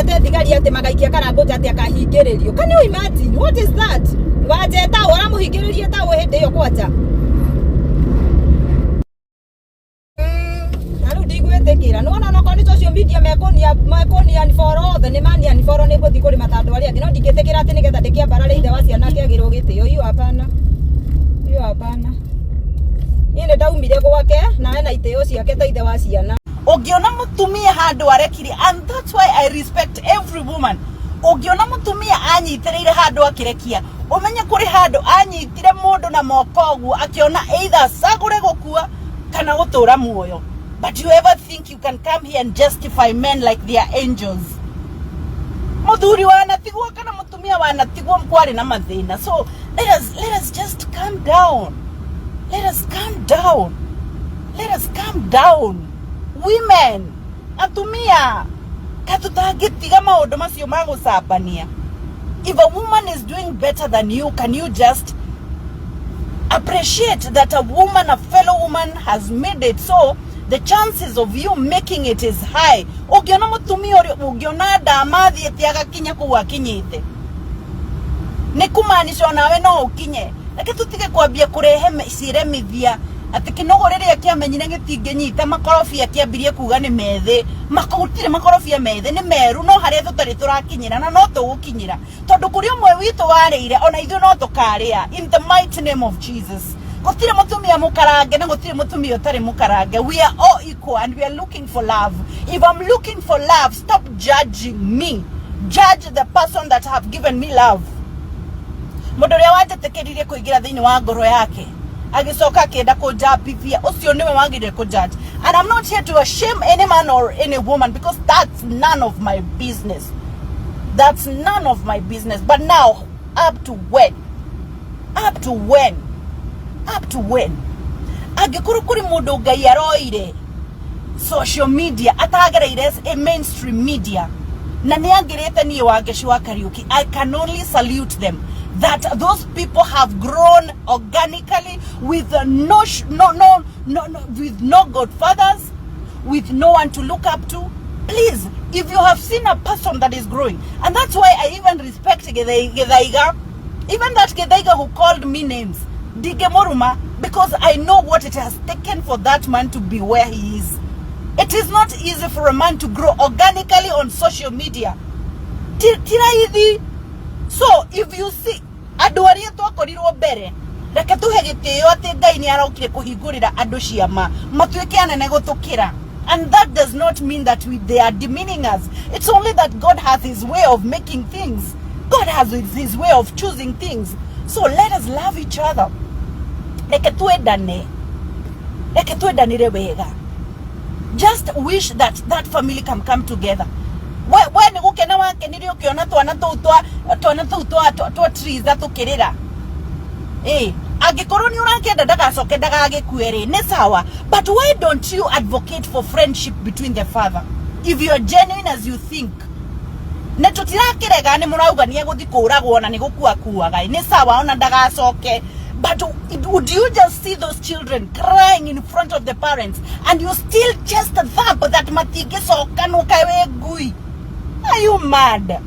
Atũmĩte thigari atĩ magaikia Karangũ nja atĩ akahingĩrĩrio. Can you imagine? What is that? Wanja etaũ aramũhingĩrĩria etaũ hĩndĩ ĩyo kwanja. Na rĩu ndigwĩtĩkĩra. Nĩwona onokorwo nĩ social media mekũnia mekũnia unfollow othe nĩ mania unfollow, nĩ ngũthiĩ kũrĩma ta andũ arĩa angĩ, no ndingĩtĩkĩra atĩ nĩgetha ndĩkĩambarare ithe wa ciana akĩagĩrwo gĩtĩo. Hiyo hapana. Hiyo hapana. Niĩ nĩ ndaumire gwake na ena itĩo ciake ta ithe wa ciana. Ũngĩona mũtumia handũ arekire, and that's why I respect every woman, ũngĩona mũtumia anyitĩrĩire handũ akĩrekia, ũmenye kũrĩ handũ anyitire mũndũ na moko ũguo akĩona either acagũre gũkua kana gũtũra muoyo. But you ever think you can come here and justify men like they are angels? Mũthuri wanatigwo kana mũtumia wanatigwo kwarĩ na mathĩna. So let us just calm down. Let us calm down. Let us calm down, women. Atumia katutangĩtiga maũndũ macio ma gũcambania. If a woman is doing better than you, can you just appreciate that a woman, a fellow woman, has made it? So the chances of you making it is high. Ũngĩona mũtumia ũrĩa, ũngĩona ndama athiĩte agakinya kũu akinyĩte, nĩ kumaanisha onawe no ũkinye. Reke tũtige kwambia kũrehe ciĩremithia atĩ kĩnogo rĩrĩa kĩamenyire gĩtingĩnyita makorobia kĩambirie kuga nĩ methĩ. Gũtirĩ makorobia methĩ, nĩ meru, no harĩa tũtarĩ tũrakinyĩra na no tũgũkinyĩra, tondũ kũrĩ ũmwe witũ warĩire, ona ithuĩ no tũkarĩa, in the mighty name of Jesus. Gũtirĩ mũtumia mũkarange na gũtirĩ mũtumia ũtarĩ mũkarange. We are all equal and we are looking for love. If I'm looking for love, stop judging me. Judge the person that have given me love, mũndũ ũrĩa wanjĩtĩkĩririe kũingĩra thĩinĩ wa ngoro yake agĩcoka akĩenda kũnjambithia. Ũcio nĩwe wagĩrĩire kũjudge. And I'm not here to shame any man or any woman, because that's none of my business. That's none of my business. But now, up to when? Up to when? Up to when? Angĩkorwo kũrĩ mũndũ Ngai aroire social media atagereire mainstream media na nĩ angĩrĩte niĩ Wangeci wa Kariuki, I can only salute them that those people have grown organically with no, no, no, no, no, with no godfathers, with no one to look up to. Please, if you have seen a person that is growing, and that's why I even respect Githaiga, even that Githaiga who called me names, ndingĩmũruma, because I know what it has taken for that man to be where he is. It is not easy for a man to grow organically on social media. Ti raithi. So if you see andũ arĩa twakorirwo mbere, reke tũhe gĩtĩo atĩ Ngai nĩ arokire kũhingũrĩra andũ ciama matuĩke anene gũtũkĩra. And that does not mean that they are demeaning us. It's only that God has his way of making things. God has his way of choosing things. So let us love each other. Reke twendane, reke twendanire wega. Just wish that that family can come together. We nĩ gũkena wakenire ũkĩona twana tũu twa twana tũu twa Triza tũkĩrĩra. Ĩ angĩkorwo nĩ ũrakĩenda ndagacoke ndagagĩkue rĩ, nĩ sawa, but why don't you advocate for friendship between the father if you are genuine as you think? Na tũtirakĩrega nĩ mũrauga nĩ egũthiĩ kũragwo na nĩ gũkua kuaga, nĩ sawa, ona ndagacoke, but would you just see those children crying in front of the parents and you still just thump that matingĩcokanwo? Kaĩ wĩ ngui? Are you mad?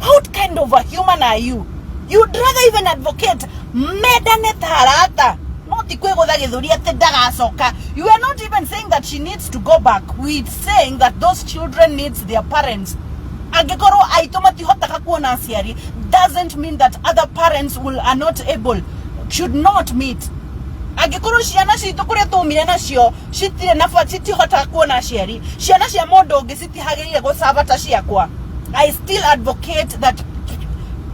What kind of a human are you? You'd rather even advocate mendane ta arata, no ti kwĩgũtha gĩthũri atĩ ndagacoka. You are not even saying that she needs to go back. We saying that those children needs their parents. Angĩkorwo aitũ matihotaga kuona aciari, doesn't mean that other parents will are not able, should not meet. Angĩkorwo ciana citũ kũrĩa twaumire nacio citirĩ na citihotaga kuona aciari, ciana cia mũndũ ũngĩ citihagĩrĩire gũcaba ta ciakwa. I still advocate that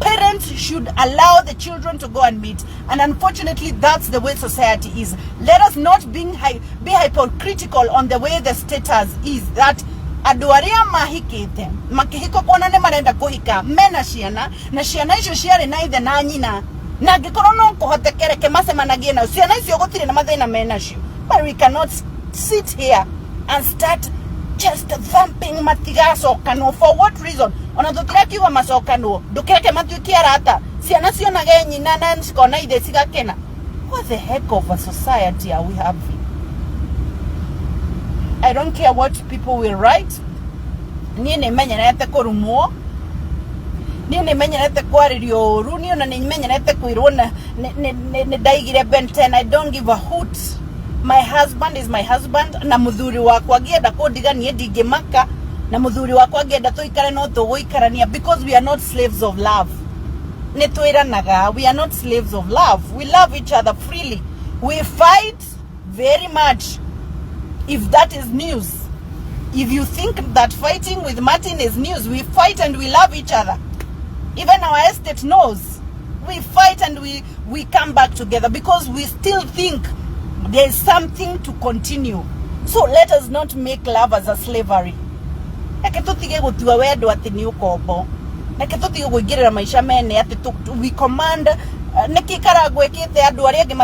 parents should allow the children to go and meet. And unfortunately, that's the way society is. Let us not be hypocritical on the way the status is, that andũ arĩa mahikĩte makĩhika kuona nĩ marenda kũhika mena ciana, na ciana icio ciarĩ na ithe na nyina, na angĩkorwo no kũhoteke reke macemanagie nao ciana icio, gũtirĩ na mathĩna menacio. But we cannot sit here and start just thumping matigacokanwo. For what reason? Ona tũtirakiuga macokanwo, ndũkĩreke matuĩke arata, ciana cionage nyina na cikona ithe cigakena. What the heck of a society are we having? I don't care what people will write. Niĩ nĩ menyerete kũrumwo, niĩ nĩ menyerete kwarĩrio ũru, niĩ ona nĩ menyerete kwĩrwo na nĩ ndaigire Ben 10. I don't give a hoot. My husband is my husband, na mũthuri wakwa angĩenda kũndiga, niĩ ndingĩmaka, na mũthuri wakwa angĩenda tũikare, no tũgũikarania, because we are not slaves of love. Nĩ twĩranaga, we are not slaves of love. We love each other freely. We fight very much, if that is news. If you think that fighting with Martin is news, we fight and we love each other. Even our estate knows we fight and we come back together because we still think there is something to continue. So let us not make love as a slavery. Reke tutige gutua wendo ati ni ukombo. Reke tutige kuingirira maica mene ati we command. Niki Karangũ ĩkĩte andũ arĩa angĩ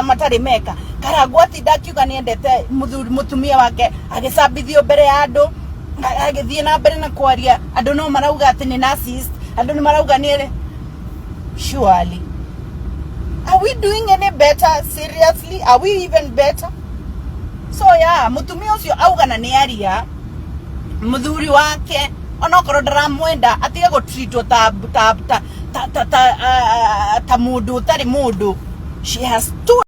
matarĩ meka? Karangũ atinda akiuga nĩ endete mũthuri, mũtumia wake agĩcambithio mbere ya andũ, agĩthiĩ na mbere na kwaria. Andũ no marauga atĩ nĩ narcissist, andũ nĩ marauga nĩ. Surely, are we doing any better? Seriously, are we even better? So yeah, mũtumia ũcio auga na nĩ aria muthuri wake, onokorwo ndaramwenda, atige gũtreatwo ta mundu ũtarĩ mundu. She has two